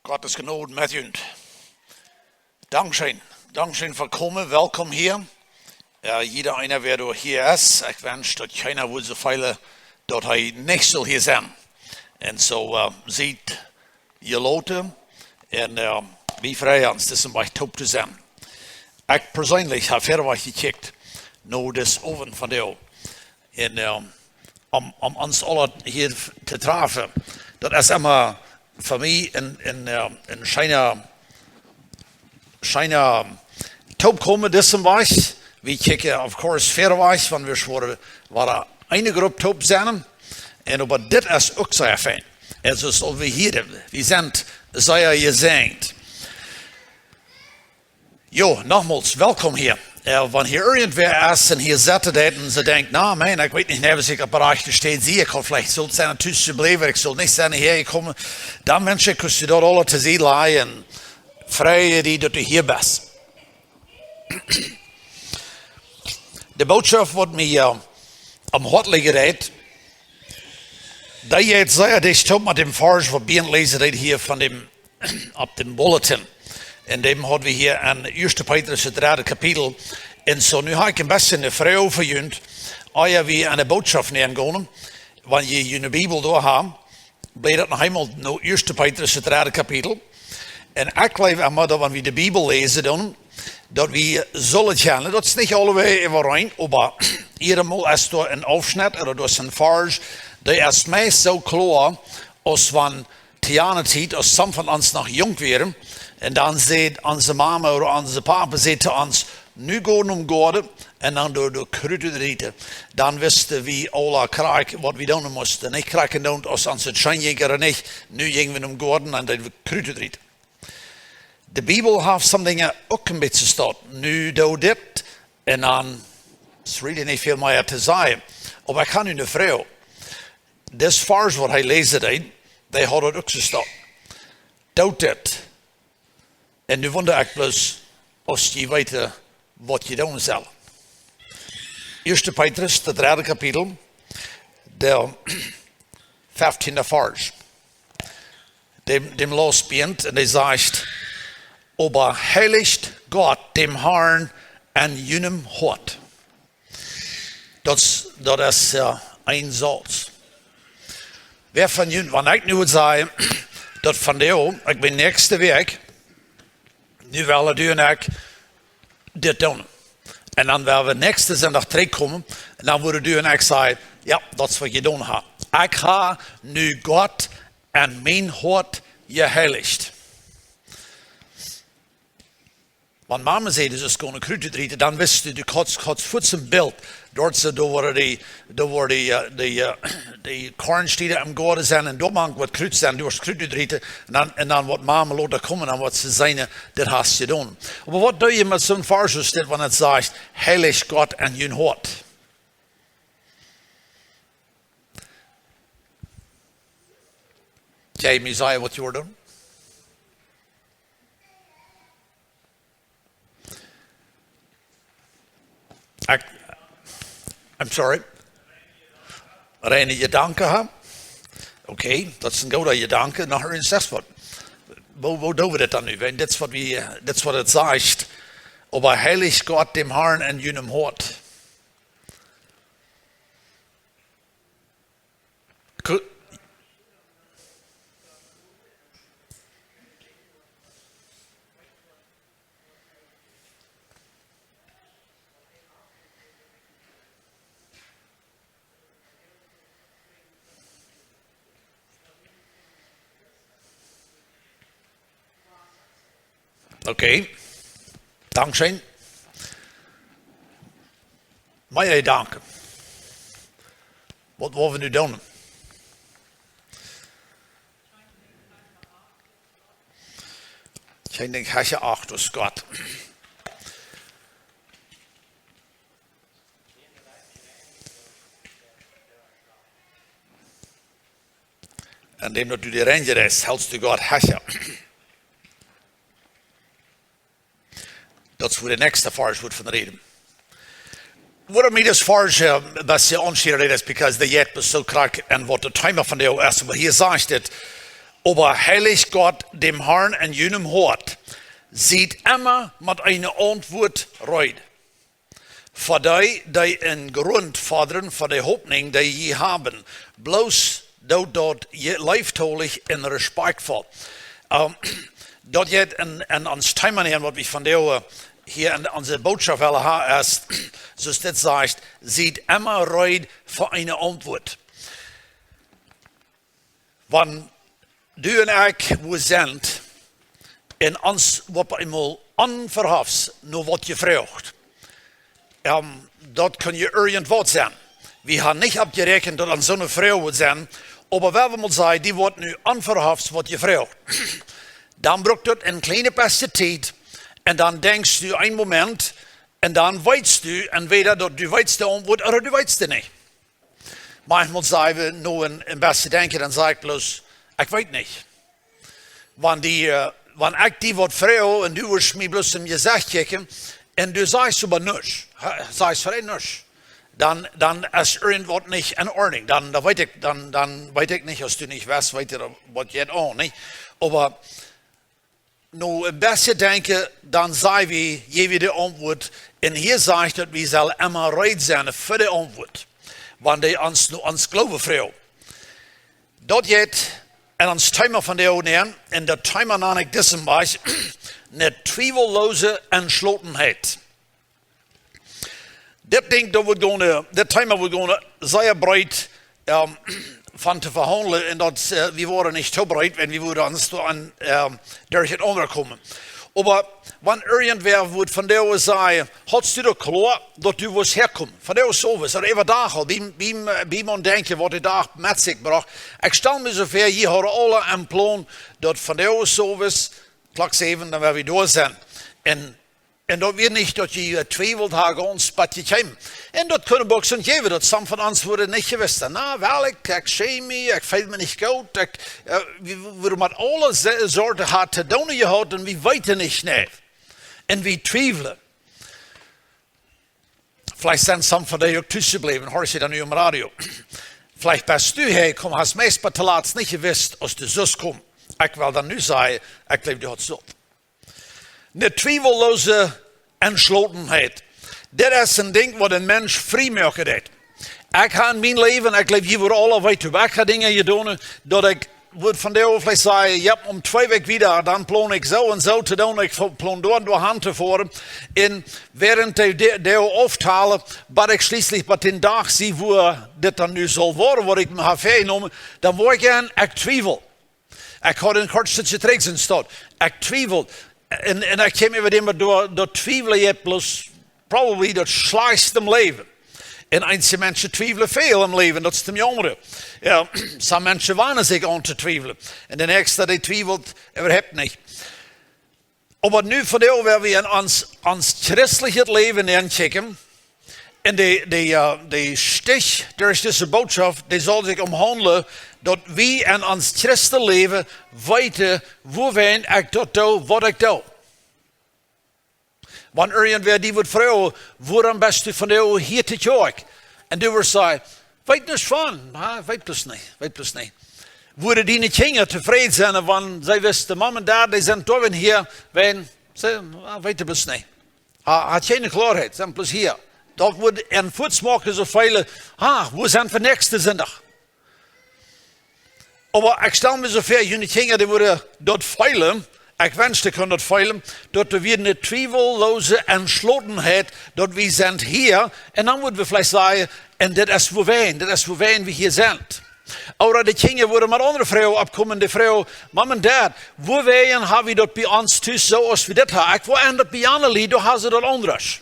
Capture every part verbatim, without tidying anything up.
Gottes Jnod met junt. Dankscheen. Dankscheen fa komen. Welkom hia. Äh, jieda eena, wäa doa hia es. Ekj wensch, daut kjeena wudd soo feelen, daut hee nich sull hia sennen. Un soo, äh, siet jie loten. Un, äh, wie freien ons, dis een bät toop to sennen. Ekj perseenlich hab wieda jekjikjt no dis Owent vondoag. Un, äh, om, om ons aula hia to trafen. Daut es emma fa mie een, een, äh, een scheena, scheena Toopkomen disen Wajch. Wie kjikjen, of course, wieda Wajch, wan wie woaren, woaren eene Grupp toop sennen. Un oba dit es uk sea fein. Un soo aus wie hia, wie sent sea jesäajent. Jo, nochmols, welkom hia. Äh, wan hia irjentwäa es un hia sitten deit un see denkjt, na, Maun, ekj weet nich, nä, aus ekj opp de rajchte Städ sie, ekj haud veleicht sullt sennen tus jebläwen, ekj sull nich sennen hia jekomen, dan wensch ekj, daut jie daut aula to Sied lajen, frei die, daut du hia best. De Bootschoft, waut mie, äh, aum Hoat licht, dee jeit sea dicht toop met däm Varsch, waut wie läsen deeden hia von däm opp dän Bulletin. Un däm haud wie hia en Ieeschte Petrus, daut dredde Kapitel. Un soo, nu hab ekj een bät eene Froag fa junt, ea wie aun de Bootschoft näajen gonen. Wan jie june Bibel doa haben, bläd daut noch eemol no Ieeschte Petrus, daut dredde Kapitel. Un ekj jleew emma, daut wan wie de Bibel läsen, dan, daut wie sellen kjennen, daut es nich aulawäajen äwareen, oba jieda Mol es doa een Aufschnett, ooda doa es een Varsch, dee es meist soo kloa, aus wan to jane Tiet, aus some von ons noch junk wieren, un dan säd onse Mama ooda onse Papa, säd to ons: "Nu go nom Goaden un dan doo, doo Krut utrieten." Dan wisten wie aula krakjt, waut wie doonen musten. Nich krakjt doonen, aus ons daut scheen jinkj ooda nich. Nu jinjen wie nom Goaden un dan Krut utrieten. De Bibel haft some Dinja uk een bät soo stoakj. Nu doo dit, un dan es really nich väl mea to sajen. Oba ekj hab nu eene Froag. Dis Varsch, waut hee läsen deed, dee haud daut uk soo stoakj. Doot dit. Un nu wunda ekj bloos, aus jie weeten, waut jie doonen sellen. Ieeschte Petrus, daut dredde Kapitel, de feftiende Varsch. Däm, däm läs wie, un dee sajcht: "Oba heilicht Gott, däm Harn, en junem Hoat." Daut, daut es, äh, een Sauz. Wäa von junt, wan ekj nu wudd sajen, daut vondoag, ekj meen, näakjste Wäakj, nu wellen du un ekj dit doonen. Un dan woa wie näakjsten Sindach trigjkomen, un dan wudden du un ekj sajen: "Jo, daut es, waut ekj jedonen hab. Ekj hab nu Gott en mien Hoat jeheilicht." Wan Mama säd, du sust gonen Krut utrieten, dan wist du, du haudst, haudst fuaz een Bilt. Doa soo, doa woaren dee, doa woaren dee, äh, dee, äh, dee Kornstäd em Goaden sennen, un doa mank woat Krut sennen, du woascht Krut utrieten, un dan, un dan woat Mama lota komen, dan woat see seenen, dit hast du jedonen. Oba waut doo jie met soon Varsch aus dit, wan et sajcht: "Heilicht Gott en jun Hoat"? Jie mie sajen, waut jie woaren doonen? Ekj, I'm sorry. Reine Jedanken haben? Okay, daut es een gooda Jedanke. Noch een zesde Wort. Woo, woo doo wie daut dan nu? Wan dit es, waut wie, dit es, waut et sajcht: "Oba heilicht Gott, däm Harn, en junem Hoat." Ku- Okay. Dankscheen. Mea Jedanken. Waut woa wie nu doonen? Kjeen Dinkj hecha aus Gott. En däm daut du die reinjereist, helst du Gott hecha. Daut es, wua de näakjste Varsch woat von räden. Wuarom ekj dis Varsch, äh, daut see aunscheren, daut es because dee jeit soo krakjt aun waut daut Thema vondoag es. Oba hia sajcht et: Oba heilicht Gott däm Harn en junem Hoat, siet emma met eene Auntwuat reed. Fa dee, dee een Grunt fodren fa de Hopninj, dee jie haben, bloos doot daut leeftolich un respakjtvoll. Daut jeit en, en ons Thema nenn, waut wie vondoag hia en onse Bootschoft wellen haben, es, soo aus dit sajcht: Siet emma reed fa eene Auntwuat. Wan du un ekj wua sent un ons woat bie eemol onverhofts no waut jefroacht, daut kunn je irjentwaut senn. Wie haben nich oppjeräakjent, daut ons soone Froag wudd senn, oba wie wellen mol sajen, die woat nu onverhofts waut jefroacht. Dan brukt daut een kjlienet bät Tiet, un dan denkjst du een Moment, un dan weetst du entwäda daut du weetst de Auntwuat ooda du weetst et nich. Maunchmol saj wie no een, een bät denkjen, dan saj ekj bloos: Ekj weet nich. Wan die, wan ekj die waut froag un du wurscht mie bloos em Jesecht kjikjen un du sajchst oba nuscht, sajchst veleicht nuscht, dan, dan es irjentwaut nich en Ordnunk. Dan, dan weet ekj, dan, dan weet ekj nich, aus du nich weetst, weet ekj waut jeit aun, nich? Oba no een bät denkjen, dan saj wie, jäw wie de Auntwuat, un hia sajcht daut, wie sellen emma reed senn fa de Auntwuat, wan dee ons no ons Gloowen froagen. Daut jeit en ons Thema vondoag nenn, un daut Thema nan ekj disen Wajch: ne twiewelloose Entschlotenheit. Dit Dinkj, daut woat gonen, dit Thema woat gonen sea breet von to vehaundlen, un daut, wie woaren nich too breet, wan wie wudden ons doa aun derch daut aundre komen. Oba wan irjentwäa wudd vondoag sajen: Hast du daut kloa, daut du wurscht häakomen vondoag soo waut, ooda äwadach aul, biem, biem, biem aun denkjen, waut de Dach met sikj brocht? Ekj stal mie soo väa, jie hauden aula en Plon, daut vondoag soo waut, Klock säwen, dan woa wie doa senn. Un un daut wia nich daut jie twiewelt haben, ons bät jekjeemen. Un daut kunn uk soont jäwen, daut some von ons wudden nich jewist: Na, well, ekj, ekj schäm mie, ekj feel mie nich goot, ekj, wie wudden met aule Sorten haben to doonen jehaut un wie weeten nich, nä. Un wie twiewlen. Veleicht sent some von dee uk tus jebläwen, horch jie dan nu em Radio. Veleicht best du häajekomen, hast meist bat toolatst nich jewist, aus du sust komen. Ekj well dan nu sajen, ekj jleew, du hast daut. Ne twiewelloose Entschlotenheit. Dit es een Dinkj, waut een Mensch frie moaken deit. Ekj hab en mien Läwen, ekj jleew, jie wudden aula weeten, ekj hab Dinja jedonen, daut ekj wudd vondoag veleicht sajen: Jo, om twee Wäakj wieda, dan plon ekj soo un soo to doonen, ekj plon doa un doa han to foaren. Un wäarent de, de, de auftalen, bat ekj schlieslich bat dän Dach sie, wua dit dan nu saul woaren, waut ekj mie hab väajenomen, dan woa ekj en, ekj twiewel. Ekj haud een kort Stootje trigj sien Staut. Ekj twiewel. Un, un ekj kjeem äwa däm, daut, daut Twiewlen jeit bloos probably daut schlajchtste em Läwen. Un eenje Menschen twiewlen väl em Läwen, daut es daut jaumre. Jo, some Menschen wanen sikj aun to twiewlen. Un de näakjsta, dee twiewelt äwahaupt nich. Oba nu vondoag, wan wie en ons, ons christlichet Läwen nenkjikjen, un de, de, de Stich derch dise Bootschoft, dee saul sikj omhaundlen, daut wie en ons Christenläwen weeten, wuawäajen ekj daut doo, waut ekj doo. Wan irjentwäa die wudd froagen: Wuarom best du vondoag hia to Kjoakj? Un du wurscht sajen: Weet nuscht von, na, weet bloos nich, weet bloos nich. Wudden diene Kjinja tofräd sennen, wan see wisten, Mom un Dad, dee sent doa un hia, wan see, na, weeten bloos nich. Ha, haft kjeene Kloaheit, sent bloos hia. Daut wudd an fuaz moaken soo feelen: Ha, wua sent wie näakjsten Sindach? Oba ekj stal mie soo väa, june Kjinja, dee wudden daut feelen, ekj wensch, dee kunnen daut feelen, daut doa wia ne twiewelloose Entschlotenheit, daut wie sent hia, un dan wudden wie veleicht sajen: Un dit es wuawäajen, dit es wuawäajen wie hia sent. Ooda de Kjinja wudden met aundre Froagen oppkomen, de Froag: Mom un Dad, wuawäajen hab wie daut bie ons tus soo aus wie dit haben? Ekj wull en daut bie aundre Lied, doa haben see daut aundasch.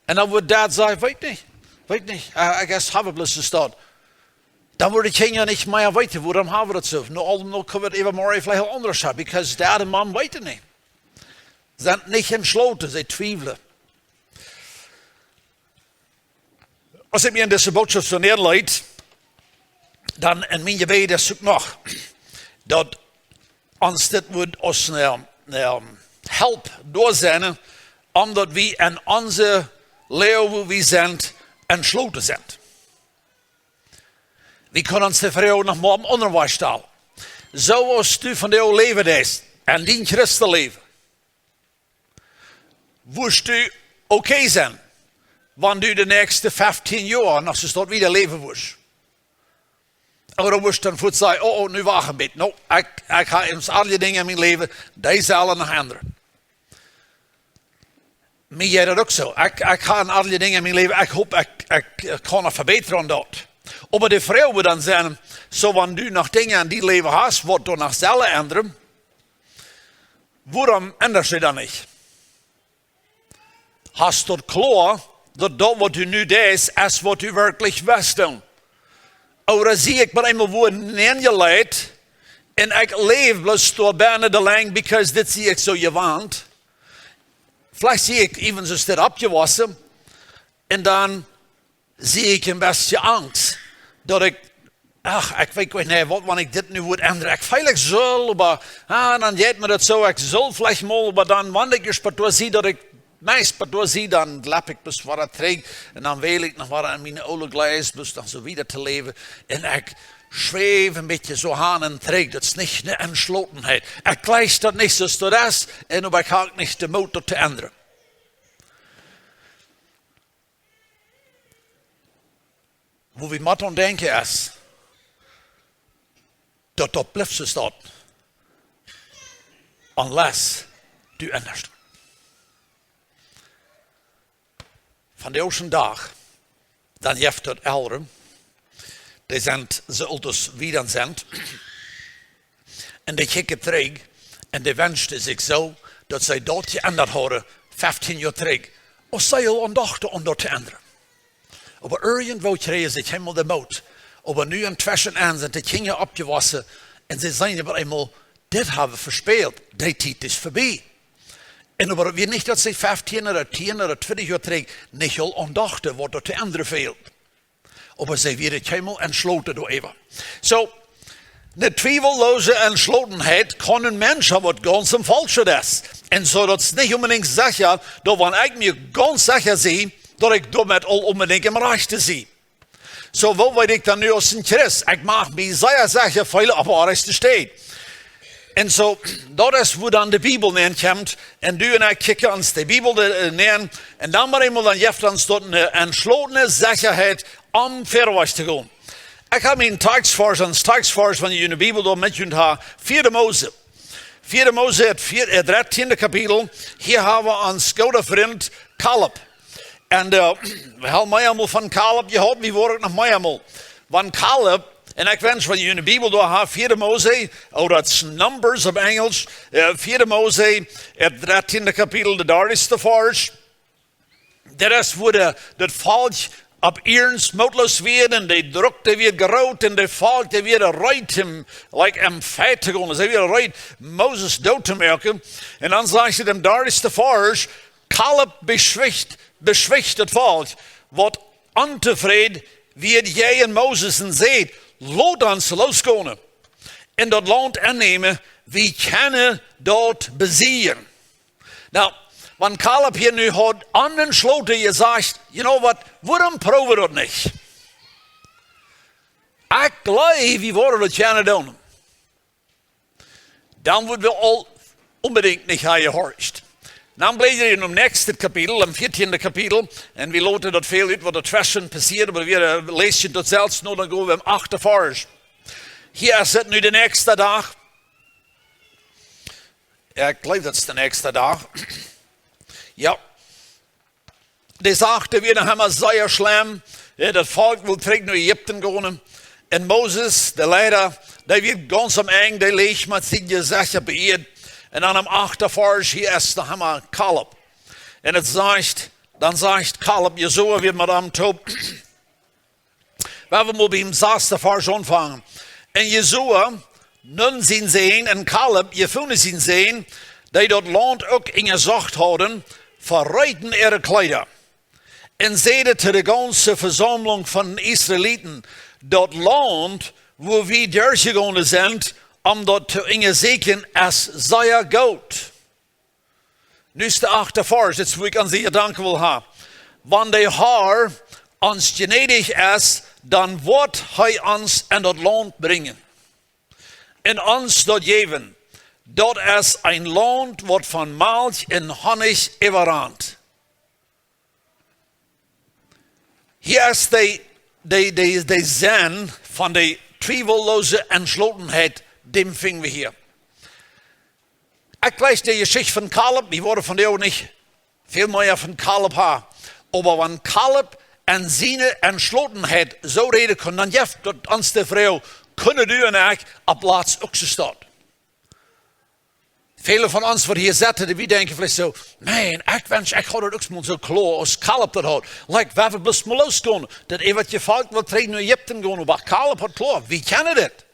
Un dan wudd Dad sajen: Weet nich, weet nich, I guess hab wie bloos soo. Dan wudden de Kjinja nich mea weeten, wuarom hab wie daut soo. No aulem no kjenn wie äwamorjen veleicht aundasch haben, because Dad un Mom weeten nich. Sent nich entschloten, see twiewlen. Aus ekj mie en dise Bootschoft soo nenleet, dan en mien Jebäd es uk noch, daut ons dit wudd aus ne, ne Help doa sennen, om daut wie en onse Läwen, wua wie sent, entschloten sent. Wie kjennen ons de Froag noch mol opp een aundren Wajch stalen. Soo aus du vondoag läwen deist, en dien Christenläwen, wurscht du okay sennen, wan du de näakjste feftieen Joa noch soo doa wieda läwen wurscht? Ooda wurscht du dan fuaz sajen: "Oh, oh, nu wacht een bät. No, ekj, ekj hab ieescht aule Dinja en mien Läwen, dee sellen noch endren." Mie jeit daut uk soo. Ekj, ekj hab aule Dinja en mien Läwen, ekj hop, ekj, ekj kaun noch vebätren aun daut. Oba de Froag wudd dan sennen, soo wan du noch Dinja en dien Läwen hast, waut doa noch sellen endren, wuarom endasch du dan nich? Hast du daut kloa, daut daut, waut du nu deist, es waut du werkjlich west doonen? Ooda sie ekj mau eemol wua nenjeleit un ekj läw bloos doa bennen de Lenj, because dit sie ekj soo jewant. Veleicht sie ekj even soo dit oppjewossen. Un dan sie ekj een bät Angst, daut ekj, ach, ekj weet nich, waut wan ekj dit nu wudd endren. Ekj feel, ekj sull, oba, ah, dan jeit mie daut soo, ekj sull veleicht mol, oba dan, wan ekj ieescht bat doa sie, daut ekj meist bat doa sie, dan lap ekj bloos wada trigj. Un dan well ekj noch wada en miene oole Gleis, bloos noch soo wieda to läwen. Un ekj schwäw een bät soo han un trigj. Daut es nich eene Entschlossenheit. Ekj jleich daut nich soo aus daut es. Un oba ekj hab nich dän Moot, daut to endren. Wua wie motten aun denkjen es, daut daut blift soo staut, unless du endasch. Vondoag dän Dach, dan jeft daut Elren, dee sent soo oolt aus wie dan sent, un dee kjikjen trigj, un dee wenschen sikj soo, daut see daut jeendat hauden, feftieen Joa trigj, aus see aul aundochten, om daut to endren. Oba irjentwoo kjrieejen see kjeenmol dän Moot. Oba nu entweschen sent de Kjinja oppjewossen un see sajen opp eemol: "Dit hab wie vespält, dee Tiet es vebie." Un oba wie nich, daut see feftieen ooda tieen ooda twintich Joa trigj nich aul aundochten, waut doa to endren fält. Oba see wieren kjeenmol entschlossen doaräwa. Soo, eene twiewellose Entschlossenheit kaun een Mensch haben, waut gaunz em Faulschen es. Un soo, daut es nich onbedinjt secha, daut wan ekj mie gaunz secha sie, daut ekj doamet aul onbedinjt em Rajchten sie. Soo, woo weet ekj dan nu aus een Christ? Ekj mach mie sea secha feelen opp de rajchte Städ. Un soo, daut es wua dan de Bibel nenkjemt. Un du un ekj kjikjen ons de Bibel de, äh, nenn. Un dan mau eemol, dan jeft ons daut eene entschlossene Sechaheit, om verwoats to gonen. Ekj hab mienen Tekjsvarsch, ons Tekjsvarsch, wan jie june Bibel doa met junt haben, vieede Mose. Vieede Mose, daut veer-, äh, dartieende Kapitel. Hia hab wie onsen gooden Frint Kaleb. Un, äh, wie haben meamol von Kaleb jehaut, wie woaren noch meamol. Wan Kaleb, un ekj wensch, wan jie june Bibel doa haben, vieede Mose, ooda daut es Numbers opp Enjlisch, äh, vieede Mose, daut dartieende Kapitel, de dartichste Varsch. Daut es wua de, daut Volkj opp ieescht mootloos wia, un de Druck, dee wia groot, un daut Volkj, dee wia reed om, like, em Feit to gonen. See wia reed, Moses doot to moaken. Un dan sajcht et em dartichste Varsch, Kaleb beschwicht, beschwicht daut Volkj, waut ontofräd wia jäajen Moses, un säd: "Lot ons losgonen un daut Launt ennämen, wie kjennen daut besieejen." Nu, wan Kaleb hia nu haud aun dän Schlot jesajcht: "You know what, wuarom proowen wie daut nich? Ekj jleew, wie woaren daut kjennen doonen." Dan wudd wie aul onbedinjt nich haben jehorcht. Dan bliewen wie en daut näakjste Kapitel, em vieetiende Kapitel, un wie loten daut väl ut, waut doa tweschen passieet, oba wie, äh, läsen daut selfst noch, dan gonen wie em achten Varsch. Hia es et nu de näakjste Dach. Jo, ekj jleew, daut es de näakjste Dach. Jo. De Sach, dee wia noch emma sea schlemm. Jo, daut Volkj wull trigj no Ägipten gonen. Un Moses, de Leida, dee wia gaunz aum Enj, dee leach met sien Jesecht opp de Ieed. Un dan em achten Varsch, hia es noch emma Kaleb. Un et sajcht, dan sajcht Kaleb, Josua wia met am toop. Wie woaren mol biem sasten Varsch aunfangen. Un Josua, Nun sien Sän, un Kaleb, Jefune sien Sän, dee daut Launt uk enjesocht hauden, verreeten äare Kjleeda un säden to de gaunze Vesaumlunk von de Israeliten: "Daut Launt, wua wie derchjegonen sent, om daut to enjesieekjen, es sea goot." Nu es de achte Varsch, daut es, wua ekj aun see Jedanken well haben. Wan de Har ons jnädich es, dan woat hee ons en daut Launt brinjen. un ons daut jäwen. Daut es een Launt, waut von Malkj un Honnich äwarant. Hia es de, de, de, de Senn von de twiewelloose Entschlotenheit, dän finj wie hia. Ekj läs de Jeschicht von Kaleb, wie woaren vondoag nich väl mea von Kaleb haben. Oba wan Kaleb en siene Entschlotenheit soo räden kunn, dan jeft daut ons de Froag, kjennen du un ekj opp Latst uk soo stonen? Väle von ons, waut hia setten, dee wie denkjen veleicht soo: "Maun, ekj wensch, ekj haud daut uk mol soo kloa aus Kaleb daut haud. Like, wie wellen bloos mol lossgonen. Daut äwaje Volkj well trigj no Ägipten gonen, oba Kaleb haud kloa, wie kjennen dit."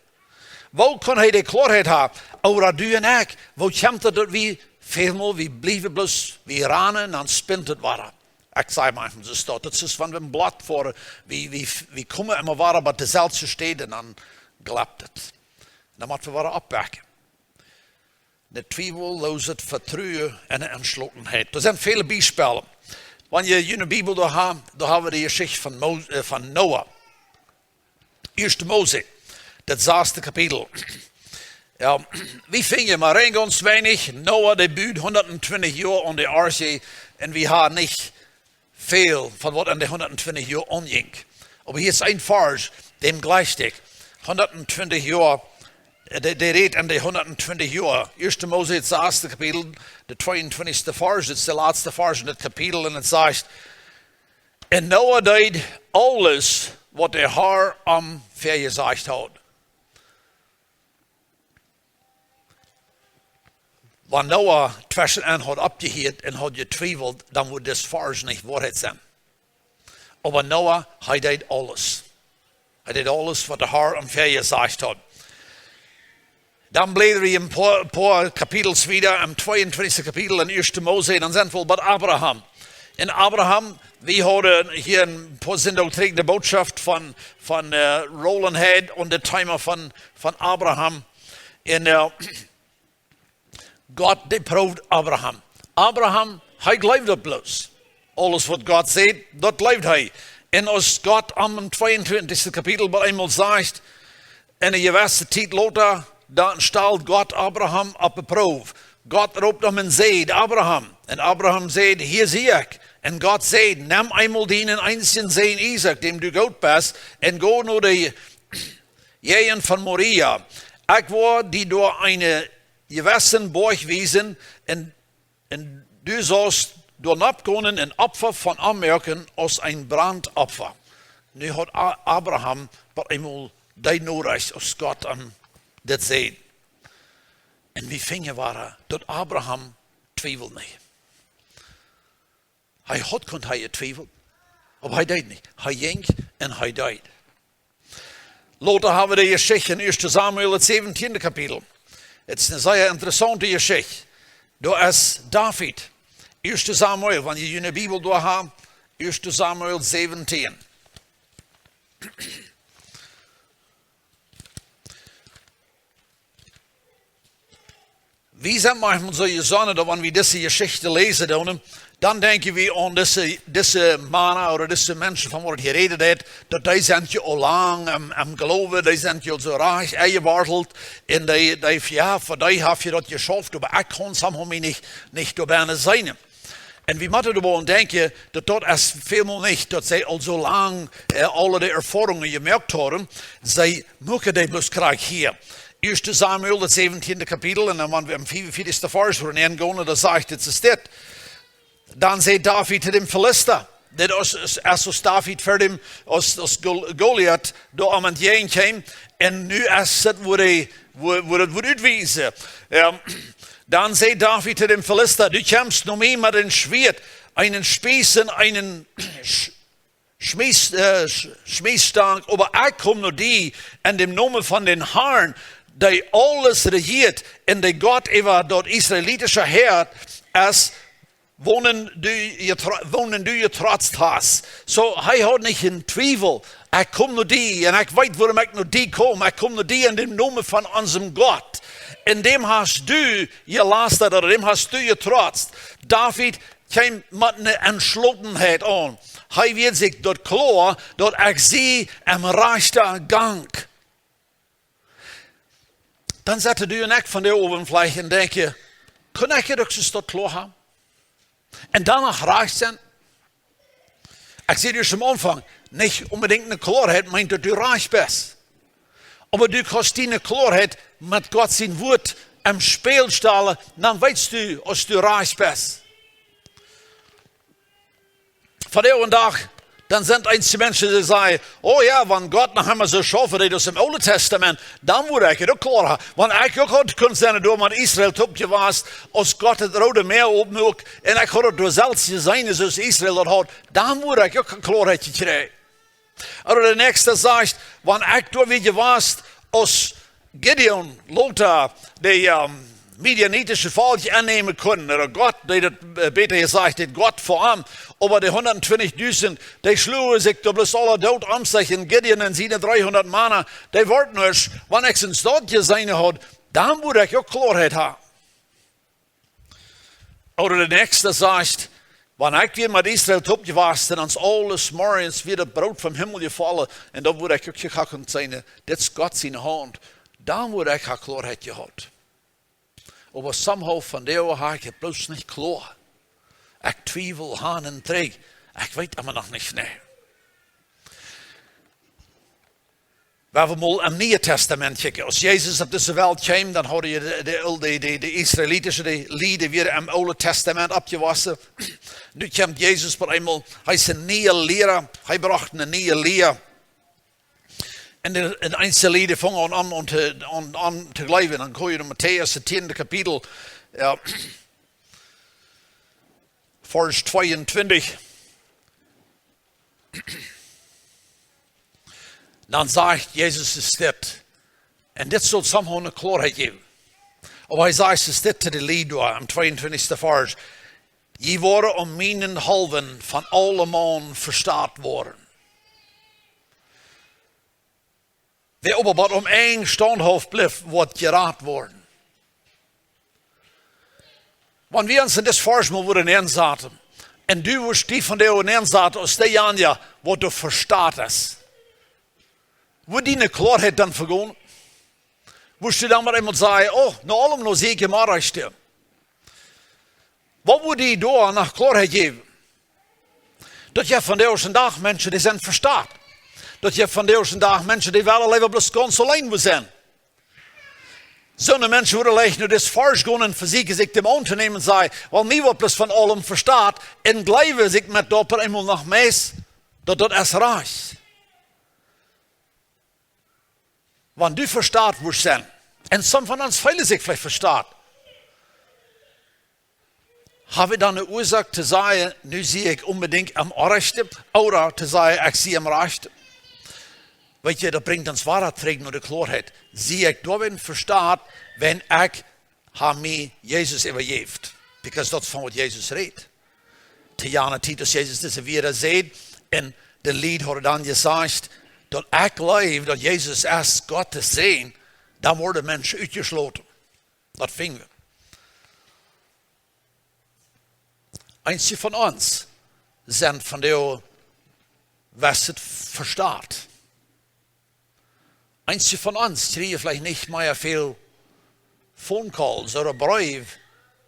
Woo kunn hee de Kloaheit haben? Ooda du un ekj, woo kjemt daut, daut wie välmol, wie bliewen bloos, wie ranen un dan spint et wada? Ekj saj mau, daut es daut. Daut es, wan wie een Blatt foaren, wie, wie, wie komen emma wada bie deselwje Städ un dan glappt et. Dan motten wie wada oppwakjen. Een twiewellooset Vetruen un eene Entschlotenheit. Doa sent väle Biespels. Wan jie june Bibel doa haben, doa haben wie de Jeschicht von Mo-, äh, von Noah. Ieeschte Mose, daut sasde Kapitel. Jo, wie finjen mau rein gaunz weinich. Noah, dee bud hundatentwintich Joa aun de Arche, un wie haben nich väl von waut en de hundatentwintich Joa aunjinkj. Oba hia es een Varsch, däm jlikj ekj. Hundatentwintich Joa, äh, dee, dee rät en de hundatentwintich Joa. Ieeschte Mose, daut sasde Kapitel, de tweeuntwintichste Varsch, daut es de latste Varsch en daut Kapitel, un et sajcht: "Un Noah deed aules, waut de Har am väajesajcht haud." Wan Noah tweschen en haud oppjehieet un haud jetwiewelt, dan wudd dis Varsch nich Woarheit sennen. Oba Noah, hee deed aules. Hee deed aules, waut de Har am väajesajcht haud. Dan bläden wie een poa, poa Kapitels wieda, em tweeuntwintichste Kapitel en Ieeschte Mose, dan sent wie bie Abraham. Un Abraham, wie hauden hia een poa Sindach trigj de Botschaft von, von, äh, Roland Head un daut Thema von, von Abraham. Un, äh, Gott, dee proowd Abraham. Abraham, hee jleewd daut bloos. Aules, waut Gott sajcht, daut jleewd hee. Un aus Gott am em tweeuntwintichste Kapitel bie eemol sajcht, un eene jewesse Tiet lota, dan stalt Gott Abraham opp de Proow. Gott roopt am un sajcht: "Abraham." Un Abraham sajcht: "Hia sie ekj." Un Gott sajcht: "Nem eemol dienen eensjen Sän Isaak, däm du goot best, un go no de Jäajent von Moria. Ekj woa die doa eenen jewessen Boajch wiesen, un, un du saust doa nopp gonen un Opfa von am moaken aus een Brandopfa." Nu haud A-, Abraham bie eemol dee Norecht, aus Gott am dit säd. Un wie finjen wada, daut Abraham twieweld nich. Hee haud kunt, hee twieweld. Oba hee deed nich. Hee jinkj un hee deed. Lota haben wie de Jeschicht en Ieeschte Samuel, daut säwentieende Kapitel. Et es eene sea interessaunte Jeschicht. Doa es David. Ieeschte Samuel, wan jie june Bibel doa haben, Ieeschte Samuel säwentieen. Wie sent maunchmol soo jesonnen, daut wan wie dise Jeschicht läsen doonen, dan denkjen wie aun dise, dise Mana ooda dise Menschen, von waut hia jerät woat, daut dee sent je aul lang aum, aum Gloowen, dee sent je aul soo rajcht enjewortelt, un dee, dee, jo, fa dee haft je daut jeschauft, oba ekj kaun somehow mie nich, nich doa bennen seenen. Un wie motten doaropp denkjen, daut daut es välmol nich, daut see aul soo lang, äh, aule de Erfoarungen jemoakt hauden. See muaken dee bloos krakjt hia. Ieeschte Samuel, daut säwentieende Kapitel, un dan wan wie em fiefunvieetichsten Varsch wada nengonen, dan sajcht et, es dit. Dan säd David to däm Filista, dit es, es, es aus David ver däm, aus, aus Gol-, Goliat doa aum entjäajen kjeem, un nu es et, woo hee, woo, woo daut woat utwiesen. Jo. Dan säd David to däm Filista: "Du kjemst no mie met een Schwieet, eenen Spieß un eenen Sch-, Schmieß, äh, Sch-, Schmießstank, oba ekj kom no die en däm Nomen von dän Harn, dee aules rejieet, un dee Gott äwa daut israelitische Häa es, wonen du jetro-, wonen du jetrotzt hast." Soo, hee haud nich een Twiewel. "Ekj kom no die, un ekj weet, wuarom ekj no die kom. Ekj kom no die en däm Nomen von onsem Gott. Un däm hast du jelastat, ooda däm hast du jetrotzt." David kjeem met eene Entschlotenheit aun. Hee wia sikj daut kloa, daut ekj sie em rajchten Gank. dan sett du en ekj von de Owen veleicht un denkj: Kunn ekj daut uk soo kloa haben? Un doano rajcht sennen? Ekj säd uk aum Aunfank, nich onbedinjt eene Kloaheit meent, daut du rajcht best. Oba du kaust diene Kloaheit met Gott sien Wuat em Spieejel stalen, dan weetst du, aus du rajcht best. Vondoag dän Dach, dan sent eenje Menschen, dee sajen: Oh jo, wan Gott noch emol soo schaufen deed aus em Oolen Tastament, dan wudd ekj daut uk kloa haben. Wan ekj uk haud kunt sennen doa met Israel toop jewast, aus Gott daut Roode Mäa opmuak, un ekj haud daut doa selfst jeseenen, soo aus Israel daut haud, dan wudd ekj uk Kloaheit jekjräajen. Ooda de näakjste sajcht: Wan ekj doa wia jewast, aus Gideon, Lothar, de, ähm, midianitische Volkj aunnämen kunn, ooda Gott, dee daut, äh, bäta jesajcht, dee Gott fa am, oba de hundat twintich dusent, dee schluagen sikj doa bloos aula doot om sikj, un Gideon un siene dreehundat Mana, dee worden nuscht. Wan ekj soo daut jeseenen haud, dan wudd ekj uk Kloaheit haben. Ooda de näakjste sajcht: Wan ekj wia met Israel toop jewast un ons aules Morjens wia daut Broot vom Himmel jefollen, un dan wudd ekj uk jekocht sennen, dit es Gott siene Haunt, dan wudd ekj ha Kloaheit jehaut. Oba somehow vondoag hab ekj daut bloos nich kloa. Ekj twiewel han un trigj. Ekj weet emma noch nich, nä. Wan wie mol em Nieen Tastament kjikjen, aus Jesus opp dise Welt kjeem, dan hauden de, de, de, de, de israelitische, de Lied, dee wieren em Oolen Tastament oppjewossen. Nu kjemt Jesus opp eemol, hee es een niea Liera, hee brocht eene niee Lia. Un de, un eenje Lied fungen aun, aun, aun to, aun, aun to jleewen. Dan kom jie no Matäus, daut tieende Kapitel, jo, Varsch tweeuntwintich. Dan sajcht Jesus, es dit. Un dit saul somehow eene Kloaheit jäwen. Oba hee sajcht, es dit to de Lied doa, em tweeuntwintichsten Varsch: Jie woaren om mienen haulwen von aulemaun vestaut woaren. Wäa oba bat om een staunthauft blift, woat jerat woaren. Wan wie ons en dit Varsch mol wudden nensaten, un du wurscht die vondoag nensaten aus deejanja, waut doa vestaut es, wudd diene Kloaheit dan vegonen? Wurscht du dan met eemol sajen: Oh, no aulem no sie ekj em rajchten? Waut wudd die doa noch Kloaheit jäwen? Daut jeft vondoag dän Dach Menschen, dee sent vestaut. Daut jeft vondoag dän Dach Menschen, dee wellen leewa bloos gaunz auleen woaren. Soone Menschen wudden veleicht no dit Varsch gonen un vesieekjen sikj däm auntonämen, sajen: Well, mie woat bloos von aulem vestaut, un jleewen sikj met daut opp eemol noch mea, daut daut es rajcht. Wan du vestaut wurscht sennen, un some von ons feelen sikj veleicht vestaut, hab wie dan eene Uasoak to sajen, nu sie ekj onbedinjt em Orrajchten, ooda to sajen, ekj sie em Rajchten? Weetst du, daut brinjt ons wada trigj no de Kloaheit. Sie ekj doaromm vestaut, wan ekj ha mie Jesus äwajäft? Because daut es von waut Jesus rät. Dee Tiet, aus Jesus dise Wieed säd, un de Lied hauden dan jesajcht, daut ekj jleew, daut Jesus es Gott sien Sän, dan worden Menschen utjeschloten. Daut finj wie. Eenje von ons sent vondoag, waut daut vestaut. Eenje von ons kjrieen veleicht nich mea väl Phone Calls ooda Breew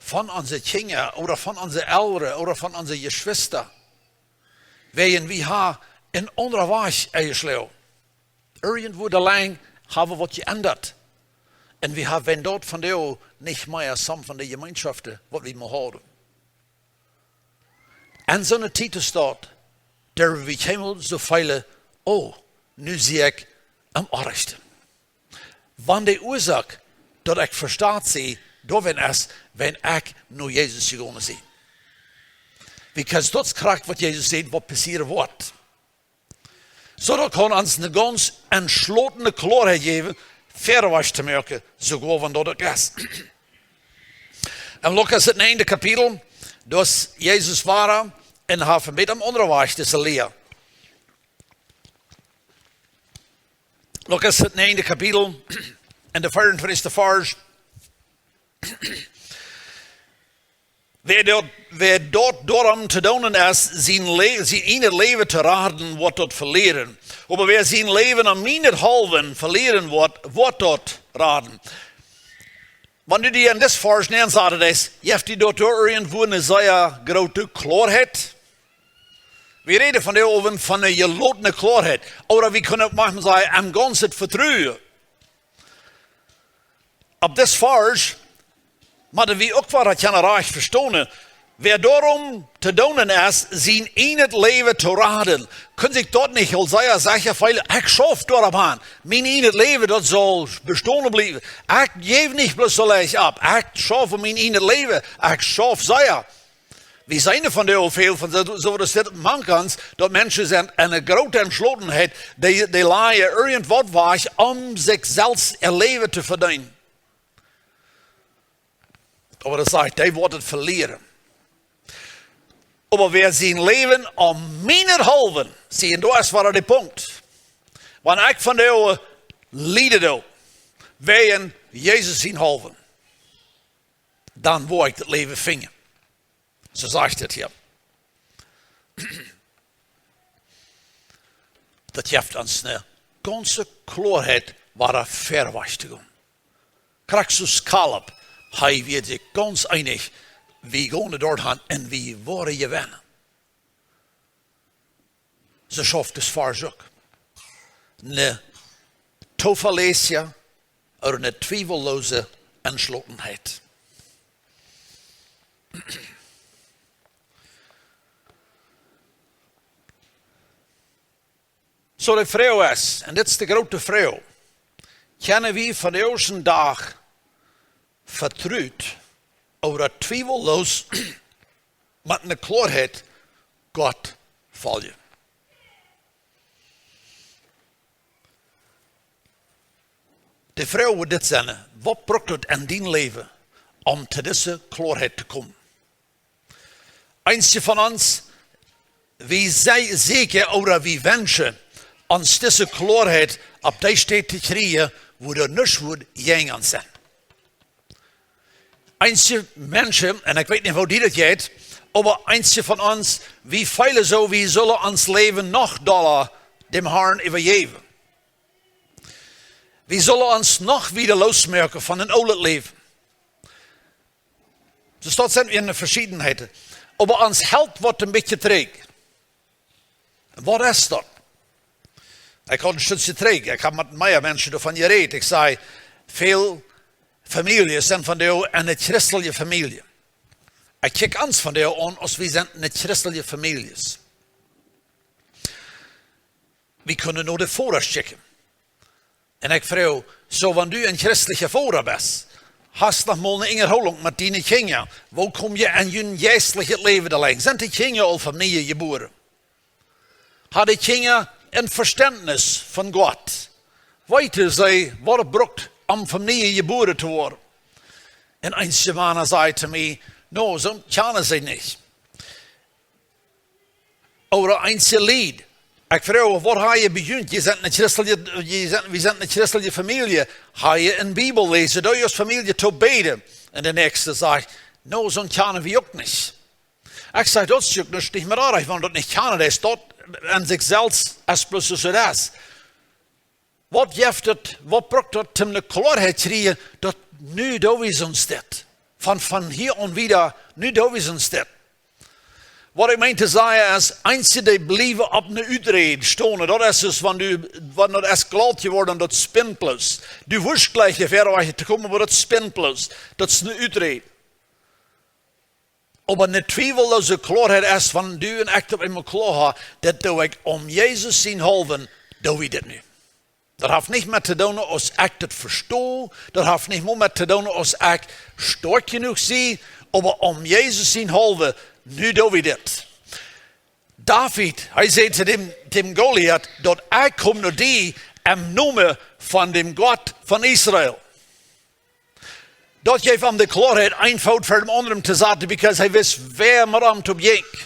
von onse Kjinja ooda von onse Elren ooda von onse Jeschwista. Wäajen wie haben eenen aundren Wajch enjeschloagen. Irjentwua doa lang haben wie waut jeendat. Un wie haben daut vondoag nich mea some von de Jemeenschoft, waut wie mol hauden. En soone Tiet es daut, doa wie kjeenmol soo feelen, oh, nu sie ekj em Orrajchten. Wan de Uasoak, daut ekj vestaut sie, doaromm es, wan ekj no Jesus jegonen sie. Because daut es krakjt waut Jesus sajcht, waut passieren woat. Soo daut kaun ons eene gaunz entschlotene Kloaheit jäwen, väawaut to moaken, soogoa wan daut uk es. En Lukas daut näajende Kapitel, doa es Jesus wada un haft met am aundren Wajch dise Lia. Lukas daut näajende Kapitel, en de veeauntwintichste Varsch. Wäa daut, wäa daut doaromm to doonen es, sien Le-, sien ieejnet Läwen to raden, woat daut velieren. Oba wäa sien Läwen om mienethaulwen velieren woat, woat daut raden. Wan du die en dis Varsch nenn saten deist, jeft die doa irjentwua eene sea groote Kloaheit? Wie räden vondoag von eene jelotne Kloaheit. Ooda wie kjennen uk maunchmol sajen, em gaunzen Vetruen. Opp dis Varsch motten wie uk waut kjennen rajcht vestonen. Wäa doarom to doonen es, sien ieejnet Läwen to raden, kaun sikj daut nich aul sea secha feelen: Ekj schauf doaropp aun, mien ieejnet Läwen, daut saul bestonen bliewen. Ekj jäw nich bloos soo leicht opp. Ekj schauf om mien ieejnet Läwen. Ekj schauf sea. Wie seenen vondoag väl von soo, soo daut dit mank ons, daut Menschen sent en eene groote Entschlotenheit, dee, dee lajen irjentwaut wajch, om sikj selfst äa Läwen to vedeenen. Oba daut sajcht, dee woat et velieren. Oba wäa sien Läwen om mienetwäajen, see, un doa es wada de Punkt. Wan ekj vondoag lieden doo, wäajen Jesus sienetwäajen, dan woa ekj daut Läwen finjen. Soo sajcht et hia. Daut jeft ons eene gaunze Kloaheit, wua wie verwoat to gonen. Krakjt soo aus Kaleb, hee wia sikj gaunz eenich, wie gonen doa han un wie woaren jewennen. Soo schauft dis Varsch uk. Eene toverlässje ooda eene twiewelloose Entschlotenheit. Soo, de Froag es, un dit es de groote Froag: Kjennen wie vondoag dän Dach vetrut ooda twiewelloos met eene Kloaheit Gott foljen? De Froag woat dit sennen: Waut brukt et en dien Läwen, om to dise Kloaheit to komen? Eenje von ons, wie sieekjen ooda wie wenschen ons dise Kloaheit opp dee Städ to kjrieen, wua doa nuscht woat jäajen sennen. Eenje Menschen, un ekj weet nich, woo die daut jeit, oba eenje von ons, wie feelen soo, wie sellen ons Läwen noch dolla däm Harn äwajäwen. Wie sellen ons noch wieda loosmoaken von een oolet Läwen. Soo, daut sent wie en de Veschiedenheiten. Oba ons helt waut een bät trigj. Waut es daut? Ekj haud een Stootje trigj, ekj hab met mea Menschen doavon jerät. Ekj säd, väl Famieljes sent vondoag eene christelje Famielje. Ekj kjikj ons vondoag aun aus wie sent eene christelje Famielje. Wie kjennen no de Vodasch kjikjen. Un ekj froag: Soo, wan du een christelja Voda best, hast noch mol eene Unjahoolunk met diene Kjinja? Woo kom jie en jun jeistlichet Läwen aula? Sent de Kjinja aul von nie jebuaren? Haben de Kjinja een Vestentnis von Gott? Weeten see, waut et brukt, om von nie jebuaren to woaren? Un eenje Mana säden to mie: No, soo kjanen see nich. Ooda eenje Lied. Ekj froag: Waut hab jie bie junt? Jie sent eene christelje, jie sent, wie sent eene christelje Famielje. Hab jie eene Bibel läsen? Doo jie aus Famielje toop bäden? Un de näakjste sajcht: No, soo kjanen wie uk nich. Ekj saj: Daut es uk nich, nich mea rajcht, wan daut nich kjanen es, daut aun sikj selfst es bloos soo daut es. Waut jeft et, waut brukt daut, om eene Kloaheit kjrieen, daut nu doo wie ons dit? Von, von hia aun wieda, nu doo wie ons dit. Waut ekj meen to sajen es, eenje, dee bliewen opp eene Uträd stonen. Daut es soo aus wan du, wan daut es glaut jeworden, daut spint bloos. Du wurscht jlikj hia wieda to komen, oba daut spint bloos. Daut es eene Uträd. Oba eene twiewelloose Kloaheit es, wan du un ekj daut emol kloa haben, daut doo ekj om Jesus sienhaulwen, doo wie dit nu. Daut haft nich met to doonen aus ekj daut vesto, daut haft nich mol met to doonen aus ekj stoakj jenuach sie, oba om Jesus sienhaulwen, nu doo wie dit. David, hee säd to däm, däm Goliat, daut ekj kom no die em Nomen von däm Gott von Israel. Daut jeef am de Kloaheit, een Foot ver dän aundren to saten, because hee wist, wäa met am toop jinkj.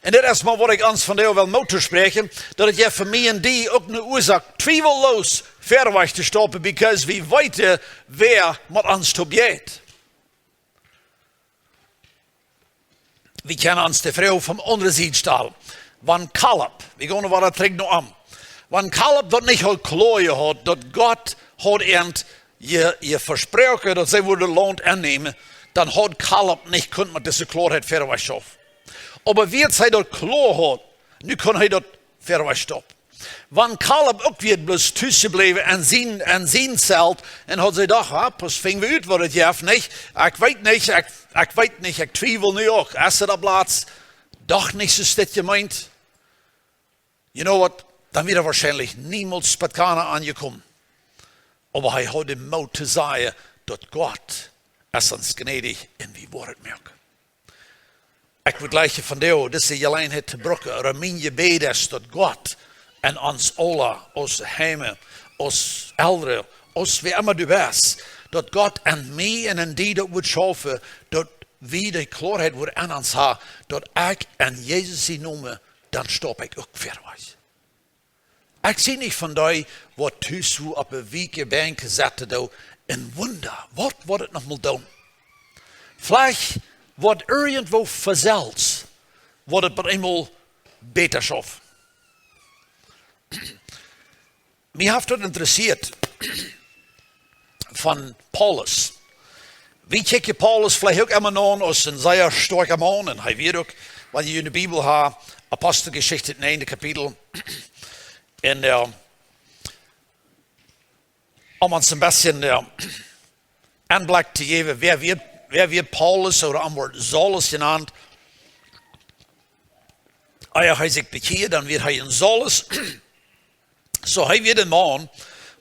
Un dit es mau waut ekj ons vondoag well Moot toospräakjen, daut et je fa mie un die uk eene Uasoak, twiewelloos, verwoat to stonen, because wie weeten, wäa met ons toop jeit. Wie kjennen ons de Froag von de aundre Sied stalen. Wan Kaleb, wie gonen wada trigj no am. Wan Kaleb daut nich haud kloa jehaut, daut Gott haud am je, je vesproaken, daut see wudden daut Launt aunnämen, dan haud Kaleb nich kunt met dise Kloaheit wieda wajch schaufen. Oba wiels hee daut kloa haud, nu kunn hee daut wieda wajch stoppen. Wan Kaleb uk wia bloos tus jebläwen aun sien, aun sien Zelt un haud see doch, ah, pas finj wie ut, waut et jeft, nich? Ekj weet nich, ekj, ekj weet nich, ekj twiewel nu uk. Es et opp Latst doch nich soo steit jemeent? You know what? Dan wia hee woarschienlich niemols bie Kanaan aunjekomen. Oba hee haud dän Moot to sajen, daut Gott es ons jnädich un wie woaren et moaken. Ekj wudd jleichen vondoag dise Jeläajenheit to brucken, ooda mien Jebäd es, daut Gott enn ons aula, aus Heime, aus Elren, aus wäa emma du best, daut Gott enn mie un enn die daut wudd schaufen, daut wie dee Kloaheit wudden enn ons haben, daut ekj enn Jesus sienen Nomen, dan stap ekj uk wieda wajch. Ekj sie nich von dee, waut tus woo opp de weekje Benkj setten doo un wunda, waut woat et noch mol doonen? Veleicht woat irjentwoo von selfst, woat et opp eemol bäta schaufen. Mie haft daut interessieet, von Paulus. Wie kjikjen Paulus veleicht uk emma aun aus een sea stoakja Maun. Un hee wia uk, wan jie enne Bibel haben, Aposteljeschicht, daut näajende Kapitel. Un, äh, om ons een bät, äh, Enblikj to jäwen, wäa wia, wäa wia Paulus, ooda am woat Saulus jenant. Ea hee sikj bekjieed, dan wia hee een Saulus. Soo, hee wia een Maun,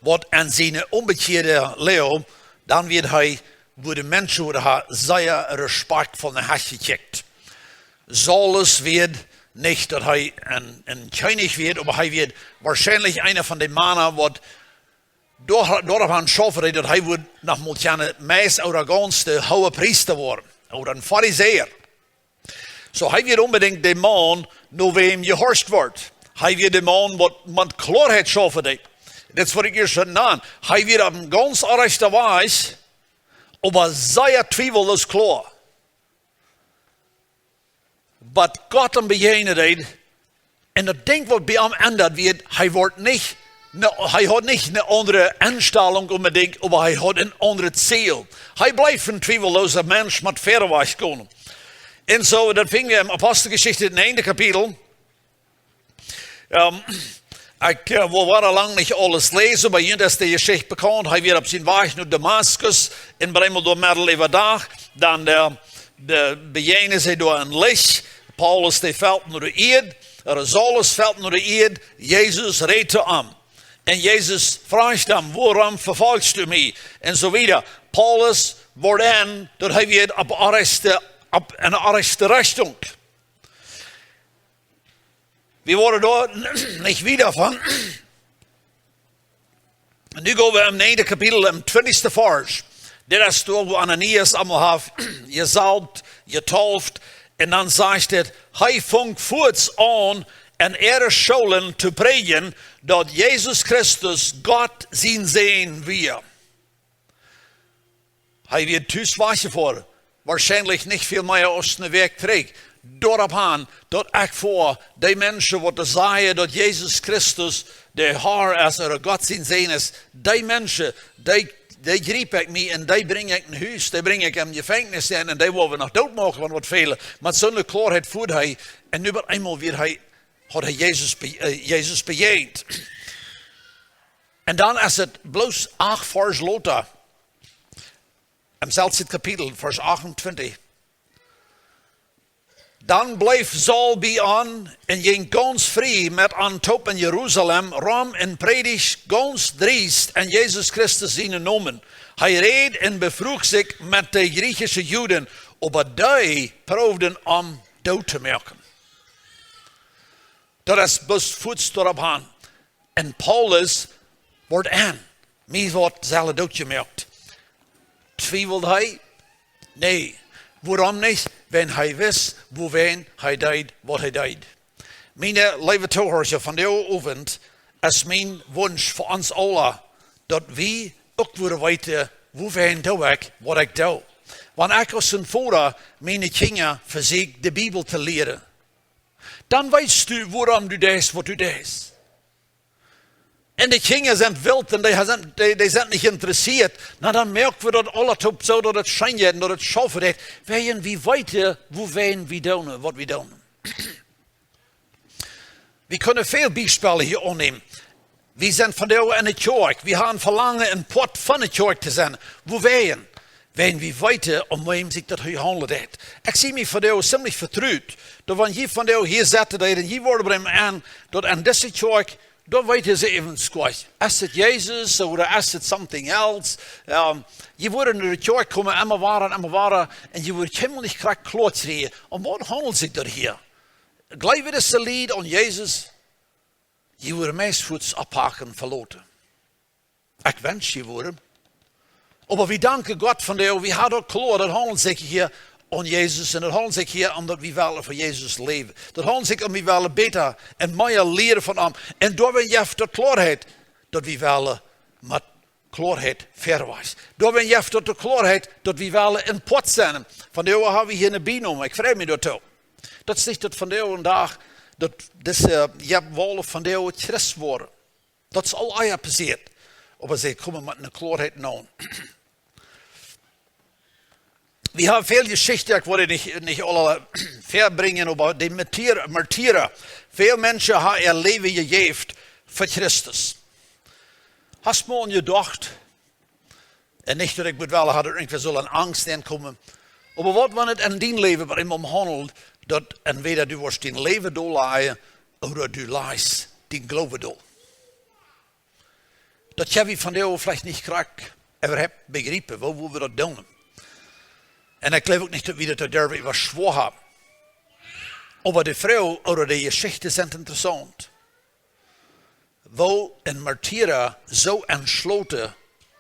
waut enn siene onbekjieede Läwen, dan wia hee, woo de Menschen wudden haben sea respakjtvoll no am jekjikjt. Saulus wia nich daut hee een, een Kjennich wia, oba hee wia woarschienlich eena von de Mana, waut doa, doaropp aun schaufen deed, daut hee wudd noch mol kjennen meist ooda gaunz de Hoogepriesta woaren, ooda een Farisäa. Soo, hee wia onbedinjt de Maun, no wäm jehorcht wort. Hee wia de Maun, waut met Kloaheit schaufen deed. Dit es waut ekj ieescht nand. Hee wia opp een gaunz rajchten Wajch, oba sea twiewellos kloa. Waut Gott am bejäajnen deed, un daut Dinkj, waut bie am endat wia, hee wort nich, ne, hee haud nich eene aundre Enstalunk onbedinjt, oba hee haud een aundret Ziel. Hee bleef een twiewellosa Mensch, met wieda wajch komen. Un soo, daut finj wie enn Aposteljeschicht, daut näajende Kapitel. Ähm, ekj, äh, well wada lang nich aules läsen, oba junt es de Jeschicht bekaunt. Hee wia opp sienen Wajch no Damaskus, un bie eemol doa medden äwa Dach, dan, äh, be-, bejäajnen see doa een Licht. Paulus, dee felt no de Ieed, ooda Saulus felt no de Ieed, Jesus rät to am. Un Jesus fruach am: "Wuarom vefolchst du mie?" Un soo wieda. Paulus wort enn, daut hee wia opp de rajchte, opp eene rajchte Richtunk. Wie woaren doa nich wieda von. Nu go wie em näajende Kapitel, em twintichsten Varsch. Dit es doa, woo Ananias am haft jesaulft, jetauft, un dan sajcht et: "Hee funk fuaz aun enn äare Schoolen to prädjen, daut Jesus Christus Gott sien Sän wia." Hee wia tus wajchjefoaren, woarschienlich nich väl mea aus eene Wäakj trigj. Doaropp aun, daut ekj fa dee Menschen, waut doa sajen, daut Jesus Christus de Har es, ooda Gott sien Sän es, dee Menschen, dee, dee jriep ekj mie un dee brinj ekj no Hus, dee brinj ekj em Jefenkjnis nenn un dee woa wie noch dootmoaken, wan waut fält. Met soone Kloaheit fua hee, un nu opp eemol wia hee, haud hee Jesus be-, äh, Jesus bejäajent. Un dan es et bloos acht Varsch lota, em selwjen Kapitel, Varsch achtuntwintich. Dan bleef Saul bie an un jinkj gaunz frie met an toop enn Jerusalem rom un prädijd gaunz driest enn Jesus Christus sienen Nomen. Hee räd un befruach sikj met de griechische Juden, oba dee proowden am doot to moaken. Daut es bloos fuaz doaropp aun. Un Paulus wort enn. Mie woat sellen dootjemoakt. Twiewelt hee? Nä. Wuarom nich? Wan hee wist, wuarom hee deed, waut hee deed. Miene leewe Tohorcha, vondoag Owent es mien Wunsch fa ons aula, daut wie uk wudden weeten, wuarom doo ekj, waut ekj doo. Wan ekj aus een Voda miene Kjinja vesieekj de Bibel to lieren, dan weetst du, wuarom du deist, waut du deist. Un de Kjinja sent wilt un dee sent, dee, dee sent nich interessieet. Na, dan moak wie daut aula toop soo, daut et scheen jeit un daut et schaufen deit. Wäajen wie weeten, wuarom wie doonen, waut wie doonen. Wie kjennen väl Biespels hia aunnämen. Wie sent vondoag enne Kjoakj. Wie haben Velangen, een Poat von de Kjoakj to sennen. Wuarom? Wäajen wie weeten, om wäm sikj daut hia haundelt. Ekj sie mie vondoag zimlich vetrut, daut wan jie vondoag hia sitten, daut jie woaren bie mie aun, daut aun dise Kjoakj, daut weeten see äwent nich. Es et Jesus ooda es et something else? Jie woaren no de Kjoakj komen, emma wada un emma wada, un jie woaren kjeenmol nich krakjt kloa kjrieen. Om waut haundelt sikj daut hia? Jleewen dise Lied aun Jesus? Jie woaren meist fuaz opphaken, veloten. Ekj wensch, jie woaren. Oba wie danken Gott vondoag, wie haben daut kloa, daut haundelt sikj hia om Jesus un daut haundelt sikj hia om daut wie wellen fa Jesus läwen. Daut haundelt sikj om wie wellen bäta un mea lieren von am. Un doawäajen jeft daut Kloaheit, daut wie wellen met Kloaheit verwiesen. Doawäajen jeft daut de Kloaheit, daut wie wellen een Poat sennen. Vondoag haben wie hia eene Bienenboom, ekj frei mie doatoo. Daut es nich daut vondoag dän Dach, daut dise, jo, woll vondoag Christ woaren. Daut es aul ea passieet. Oba see komen met eene Kloaheit no. Wie haben väl Jeschichten, ekj well nich, nich aula verbrinjen, oba de Martieren, Martieren. Väl Menschen haben äa Läwen jejäft fa Christus. Hast mol jedocht, un nich daut ekj mott wellen, haud irjentwäa sull aun Angst aunkomen. Oba waut, wan et aun dien Läwen bie eemol haundelt, daut entwäda du woascht dien Läwen dollajen, ooda du lajchst dienen Gloowen dol. Daut kjenn wie vondoag veleicht nich krakjt äwahaupt bejriepen, woo, woo wie daut doonen. Un ekj jleew uk nich, daut wie daut derwen äwa schwoa haben. Oba de Froag ooda de Jeschichten sent interessaunt. Woo een Martier soo entschloten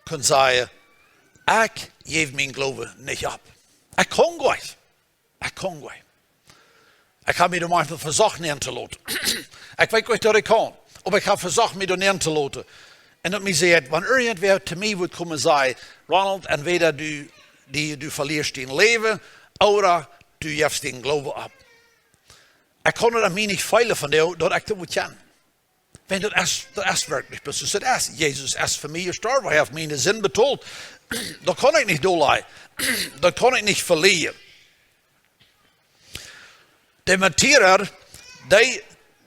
kunn sennen: "Ekj jäw mienen Gloowen nich opp. Ekj kaun goanich. Ekj kaun goanich. Ekj hab mie doa mau vesocht nämen to loten. Ekj weet goanich, daut ekj kaun. Oba ekj hab vesocht, mie doa nämen to loten." Un daut mie sajcht, wan irjentwäa to mie wudd komen, säd: "Ronald, entwäda du, du, du velieescht dien Läwen, ooda du jefst dienen Gloowen opp." Ekj kaun daut aun mie nich feelen von dee, daut ekj daut mott kjennen. Wan daut es, daut es werkjlich, daut es, daut es. Jesus es fa mie jestorwen, hee haft miene Sind betolt. Daut kaun ekj nich dollajen. Daut kaun ekj nich velieren. De Martier, dee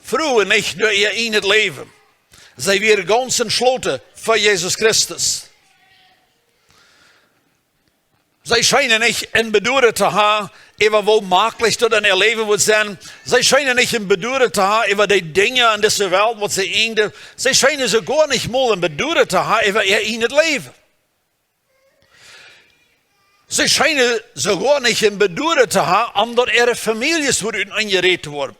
fruagen nich no äa ieejnet Läwen. See wieren gaunz entschloten fa Jesus Christus. See scheenen nich een Beduaren to haben äwa woo maklich daut en äa Läwen wudd sennen. See scheenen nich een Beduaren to haben äwa de Dinja en dise Welt, waut see äjenden. See scheenen soogoa nich mol een Beduaren to haben äwa äa ieejnet Läwen. See scheenen soogoa nich een Beduaren to haben, om daut äare Famieljes wudden uteneen jeräten woaren.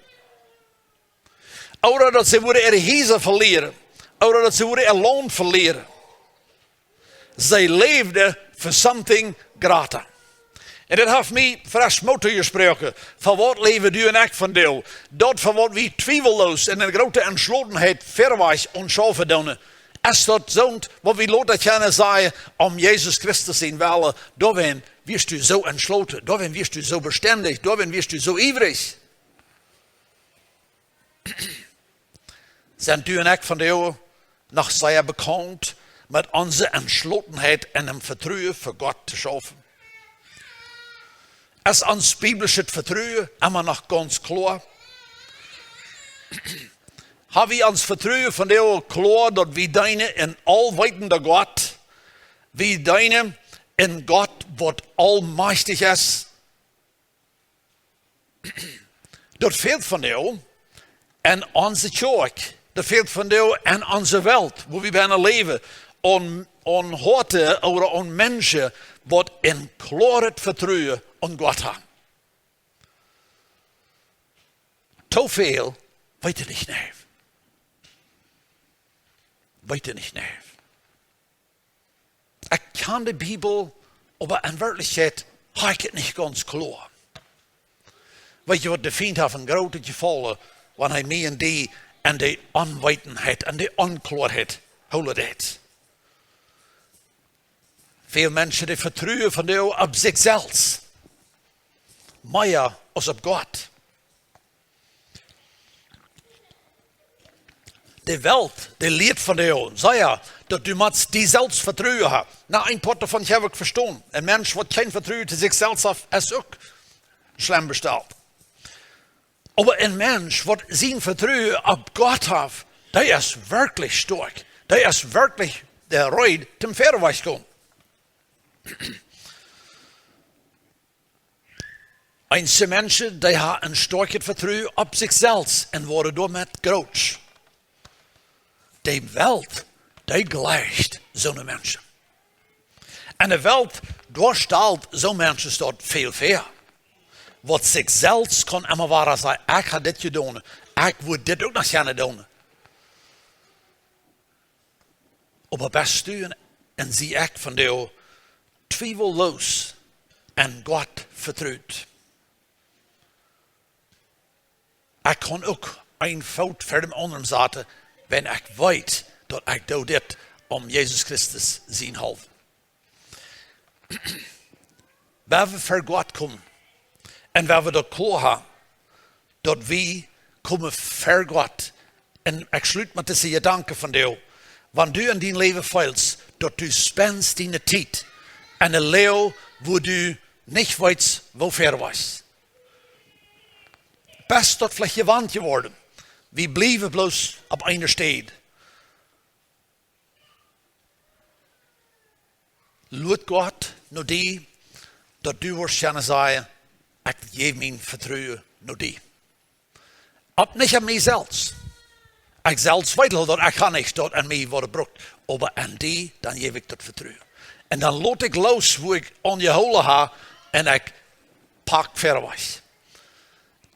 Ooda daut see wudden äare Hiesa velieren. Ooda daut see wudden äa Launt velieren. See läwden fa something greater. Un daut haft mie fresch Moot jesproaken. Fa waut läwen du un ekj vondoag? Daut, fa waut wie twiewellos en eene groote Entschlotenheit verwoat un schaufen doonen. Es daut soont, waut wie lota kjennen sajen, om Jesus Christus sien Wellen, doawäajen wieescht du soo entschloten, doawäajen wieescht du soo bestendich, doawäajen wieescht du soo iewrich? Sent du un ekj vondoag noch sea bekaunt met onse Entschlotenheit un em Vetruen fa Gott to schaufen? Es ons biblischet Vetruen emma noch gaunz kloa? Hab wie ons Vetruen vondoag kloa, daut wie deenen een aulweetenden Gott? Wie deenen een Gott, waut aulmajchtich es? Daut fält vondoag en onse Kjoakj. Daut fält vondoag en onse Welt, wua wie bennen läwen, aun, aun Hoaten ooda aun Menschen, waut een kloaret Vetruen aun Gott haben. Too väl weeten nich, nä. Weeten nich, nä. Ekj kjan de Bibel, oba en Werkjlichkjeit hab ekj et nich gaunz kloa. Weetst du waut, de Fient haft een grootet Jefaulen, wan hee mie un die en de Onweetenheit, en de Onkloaheit hoolen deit. Väl Menschen, dee vetruen vondoag opp sikj selfst mea aus opp Gott. De Welt, dee lieet von die aun, saj jo, daut du motst die selfst Vetruen haben. Na, een Poat doavon hab ekj vestonen. Een Mensch, waut kjeen Vetruen to sikj selfst haft, es uk schlem bestalt. Oba een Mensch, waut sien Vetruen opp Gott haft, dee es werkjlich stoakj. Dee es werkjlich de Reed, toom Verwoats komen. Eenje Menschen, dee haben een stoakjet Vetruen opp sikj selfst un woaren doamet groot. De Welt, dee jleicht soone Menschen. Un de Welt, doa stalt soone Menschen daut väl väa. Waut sikj selfst kaun emma wada sajen: "Ekj hab dit jedonen, ekj wudd dit uk noch jearn doonen." Oba best du un, un sie ekj vondoag twiewellos aun Gott vetrut? Ekj kaun uk een Foot ver dän aundren saten, wan ekj weet, daut ekj doo dit om Jesus Christus sienhaulwen. Wan wie ver Gott komen un wan wie daut kloa haben, daut wie komen ver Gott. Un ekj schlut met dise Jedanken vondoag. Wan du en dien Läwen feelst, daut du spendst diene Tiet en een Läwen, wua du nich weetst, woo verwoats. Best daut veleicht jewant jeworden? Wie bliewen bloos opp eene Städ. Luat Gott no die, daut du woascht kjennen sajen: "Ekj jäw mien Vetruen no die. Opp nich aun mie selfst. Ekj selfst weet aul, daut ekj kaun nich, daut aun mie woat brukt. Oba aun die, dan jäw ekj daut Vetruen. Un dan lot ekj loos, wua ekj aunjehoolen hab, un ekj pak verwoats."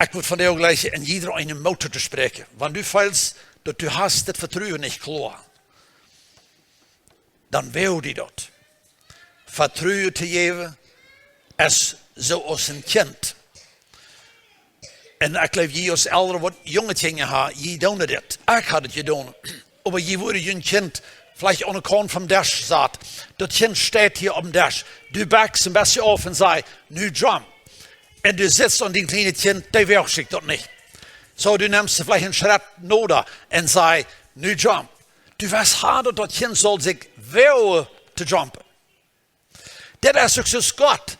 Ekj wudd vondoag jleichen, en jieda eenen Moot to spräakjen. Wan du feelst, daut du hast daut Vetruen nich kloa, dan woag die daut. Vetruen to jäwen es soo aus een Kjint. Un ekj jleew, jie aus Elren, waut junge Kjinja haben, jie doonen dit. Ekj hab daut jedonen. Oba jie wudden jun Kjint veleicht aun de Kaunt vom Desch saten. Daut Kjint steit hia aum Desch. Du backst een bät auf un sajst: "Nu jump." Un du sitst aun dien kjlienet Kjint, dee woagt sikj daut nich. Soo, du nemst veleicht eenen Schrett noda un sajst: "Nu jump." Du west haben, daut daut Kjint saul sikj woagen to jumpen. Dit es uk soo aus Gott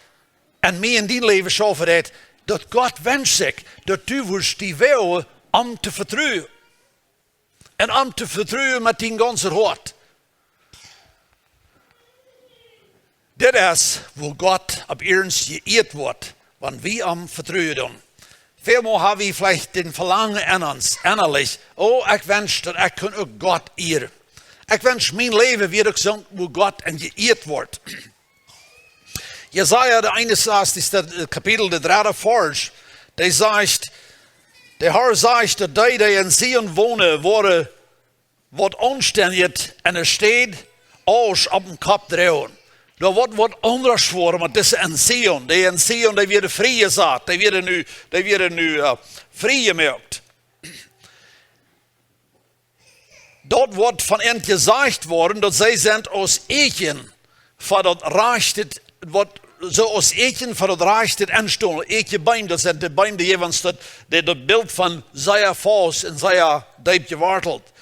en mie en dien Läwen schaufen deit, daut Gott wenscht sikj, daut du wurscht die woagen, am to vetruen. Un am to vetruen met dien gaunzet Hoat. Dit es, wua Gott opp ieescht jeieet woat, wan wie am vetruen doonen. Välmol hab wie veleicht dän Velangen en ons, ennalich: "Oh, ekj wensch, daut ekj kunn uk Gott ieren. Ekj wensch, mien Läwen wia uk soo, wua Gott en jeieet woat." Jesaja, de eenunsastichste Kapitel, de dredde Varsch, dee sajcht, de Herr sajcht, daut dee, dee en Zion wonen, woaren waut Aunstendjet en de Städ Asch opp dän Kopp droagen. Doa woat waut aundasch woaren met dise en Zion. Dee en Zion, dee wieren frie jesat, dee wieren nu, dee wieren nu, äh, frie jemoakt. Daut woat von an jesajcht woaren, daut see sent aus Eekjen fa daut rajchte, waut soo aus Eekjen fa daut rajchte Enstonen. Eekjebeem, daut sent de Beem, dee jäwen ons daut, dee, daut Bilt von sea faust un sea deep jewortelt.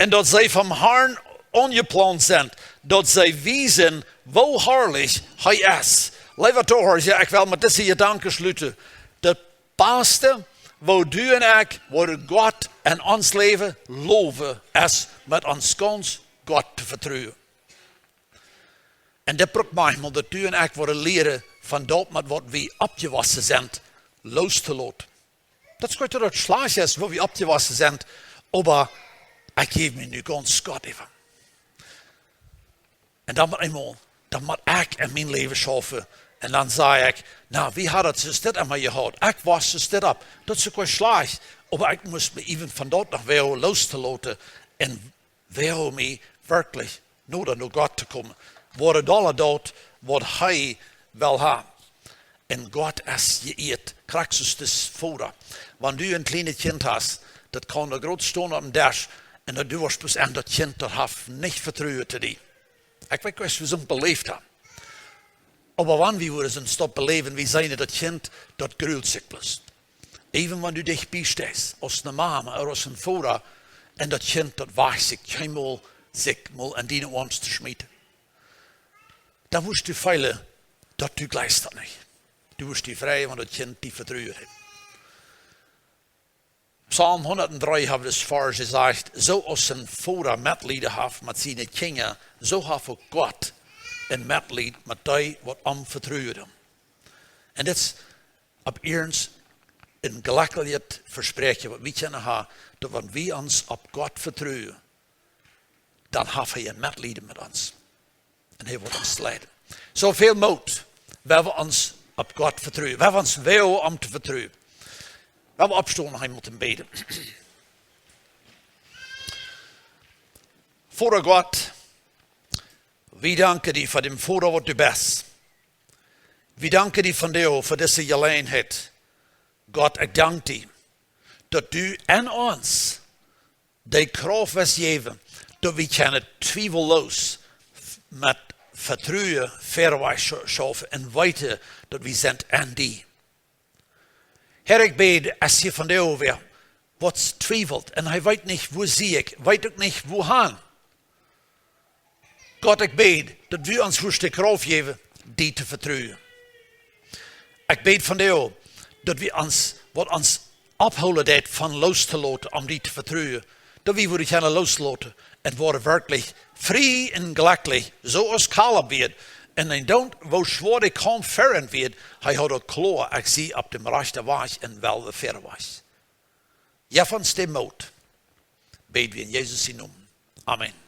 Un daut see vom Harn aunjeplaunt sent, daut see wiesen, woo harlich hee es. Leewe Tohorcha, ekj well met dise Jedanken schluten. Daut baste, woo du un ekj woaren Gott en ons Läwen lowen, es met ons gaunz Gott to vetruen. Un dit brukt maunchmol, daut du un ekj woaren lieren, von daut met waut wie oppjewossen sent, loos to loten. Daut es goot, daut daut schlajcht es, woo wie oppjewossen sent, oba ekj jäw mie nu gaunz Gott äwa. Un dan met eemol, dan mott ekj en mien Läwen schaufen. Un dan saj ekj: "Na, wie haud daut soo dit emma jehaut? Ekj wia soo dit opp." Daut es uk schlajcht, oba ekj mott mie äwen von daut noch woagen loos to loten un woagen mie werkjlich noda no Gott to komen. Woaren dolla daut, waut hee well haben. Un Gott es jeieet, krakjt soo aus dis Voda. Wan du een kjlienet Kjint hast, daut kaun doa groot stonen opp dän Desch, un daut du woascht bloos en daut Kjint, daut haft nich Vetruen to die. Ekj weet nich, aus wie soont beläft haben. Oba wan wie wudden soont beläwen, wie seenen daut Kjint, daut grult sikj bloos. Äwen wan du dicht bie steist, aus eene Mama ooda aus een Voda, un daut Kjint, daut wajcht sikj kjeenmol, sikj mol en diene Oarms to schmieten, dan wurscht du feelen, daut du jleichst daut nich. Du wurscht die freien, wan daut Kjint die vetruen deit. Psalm hundatdree haft dis Varsch jesajcht: Soo aus een Voda Metleet haft met siene Kjinja, soo haft uk Gott een Metleet met dee, waut am vetruen. Un dit es opp iernst een jlekjlichet Vespräakjen, waut wie kjennen haben, daut wan wie ons opp Gott vetruen, dan haft hee een Metleet met ons. Un hee woat ons leiden. Soo väl Moot, wan wie ons opp Gott vetruen, wan wie ons woagen om to vetruen. Wan wie oppstonen, hee mott bäden. Voda Gott, wie danken die fa dän Voda, waut du best. Wie danken die vondoag fa dise Jeläajenheit. Gott, ekj dank die, daut du en ons de Krauft west jäwen, daut wie kjennen twiewellos f-, met Vetruen verwoats scha-, schaufen un weeten, daut wie sent en die. Herr, ekj bäd, es hia vondoag wäa, waut twiewelt un hee weet nich, wua sie ekj, weet uk nich, wua han. Gott, ekj bäd, daut du ons wurscht de Krauft jäwen, die to vetruen. Ekj bäd vondoag, daut wie ons, waut ons aufhoolen deit von loos to loten, om die to vetruen, daut wie wudden kjennen loosloten un woaren werkjlich frie un jlekjlich, soo aus Kaleb wia. Un endoont woo schwoa de Kaumf fa am wia, hee haud daut kloa, ekj sie opp dän rajchten Wajch un well wie verwoats. Jeff ons dän Moot, bäd wie en Jesus sienen Nomen. Amen.